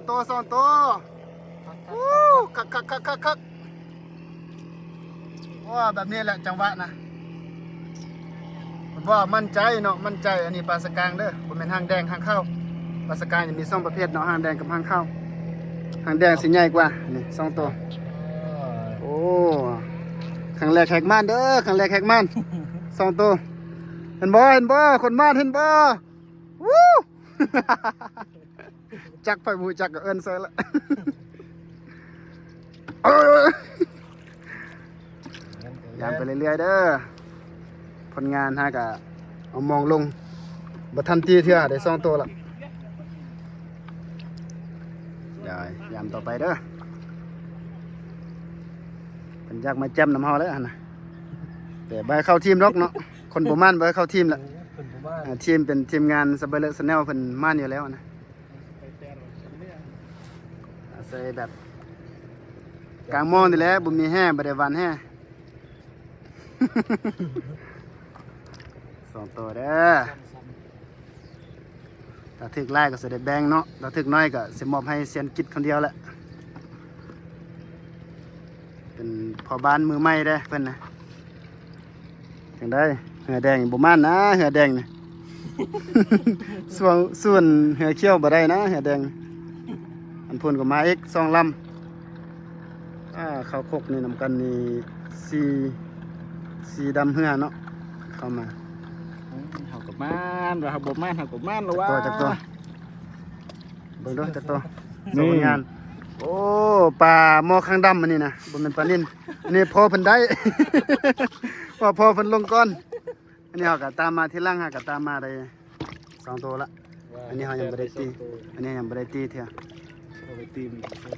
ໂຕສອງໂຕ. ໂອ້ ຄັກໆໆໆໆ. ໂອ້ ແບບນີ້ແຫຼະຈັງຫວະນະ. ບໍ່ ໝັ້ນໃຈເນາະ ໝັ້ນໃຈ. ອັນນີ້ປາສະກາງເດີ ບໍ່ແມ່ນຫາງແດງ ຫາງຂາວ. ປາສະກາງນີ້ມີສອງປະເພດເນາະ ຫາງແດງກັບຫາງຂາວ. ຫາງແດງຊິໃຫຍ່ກວ່າ. ນີ້ສອງໂຕ. ໂອ້ ຄັ້ງແລກແຮກມານເດີ ຄັ້ງແລກແຮກມານ. ສອງໂຕ. ເຫັນບໍ່ ເຫັນບໍ່ ຄົນມານ ເຫັນບໍ່? ວູ້ ຈັກ ໃຜບໍ່ຮູ້ຈັກກໍເອີ້ນໃສ່ລະ. ເອີຍ ຍາມໄປເລື້ອຍໆເດີ. ຜົນງານຫາກະເອົາມອງລົງ ບໍ່ທັນຕີເທື່ອ ໄດ້ສອງໂຕລະ. ດຽວຍາມຕໍ່ໄປເດີ. ເພິ່ນຢາກມາແຈ່ມນຳເຮົາແລ້ວຫັ້ນນະ ແຕ່ບໍ່ໃຫ້ເຂົ້າທີມດອກເນາະ. ຄົນບໍ່ໝານບໍ່ໃຫ້ເຂົ້າທີມລະ. ເອີ ເພິ່ນບໍ່ວ່າ ອ່າ ທີມເປັນທີມງານ Spider Channel ເພິ່ນໝານຢູ່ແລ້ວນະ. ອາໄສແບບກາງມອງນີ້ແຫຼະ ບໍ່ມີແຮ່ ບໍ່ໄດ້ຫວ່ານແຮ່. ສອງໂຕເດີ. ຖ້າຖືກຫຼາຍກໍຊິໄດ້ແບ່ງເນາະ ຖ້າຖືກໜ້ອຍກໍຊິມອບໃຫ້ຊຽນກິດຄົນດຽວແຫຼະ. ເປັນພໍ່ບ້ານມືໃໝ່ເດ້ເພິ່ນນະ. ຈັ່ງໃດ ເຮືອແດງບໍ່ໝານນະ ເຮືອແດງນະ. ສ່ວນ ສ່ວນເຮືອຂຽວບໍ່ໄດ້ນະ ເຮືອແດງ. ອັນພຸ້ນກໍມາອີກສອງລຳ. ອ່າ ເຂົ້າຄົກນີ້ນຳກັນນີ້ ສີ່ ສີ່ດຳເຮືອເນາະ ເຂົ້າມາ. ເຮົາກໍມານ ວ່າເຮົາບໍ່ມານ ເຮົາກໍມານແລ້ວວ່າ. ຈັກຕົວ ຈັກຕົວ ເບິ່ງເດີ ຈັກຕົວ. ນີ້ ໂອ້ ປາໝໍ້ຄາງດຳອັນນີ້ນະ ບໍ່ແມ່ນປານິນ. ອັນນີ້ພໍ່ເພິ່ນໄດ້ ວ່າພໍ່ເພິ່ນລົງກ່ອນ. ອັນນີ້ເຮົາກໍຕາມມາທີຫຼັງ ເຮົາກໍຕາມມາໄດ້ສອງໂຕລະ. ອັນນີ້ເຮົາຍັງບໍ່ໄດ້ຕີ ອັນນີ້ຍັງບໍ່ໄດ້ຕີເທື່ອ. ເອົາໄປຕີມັນ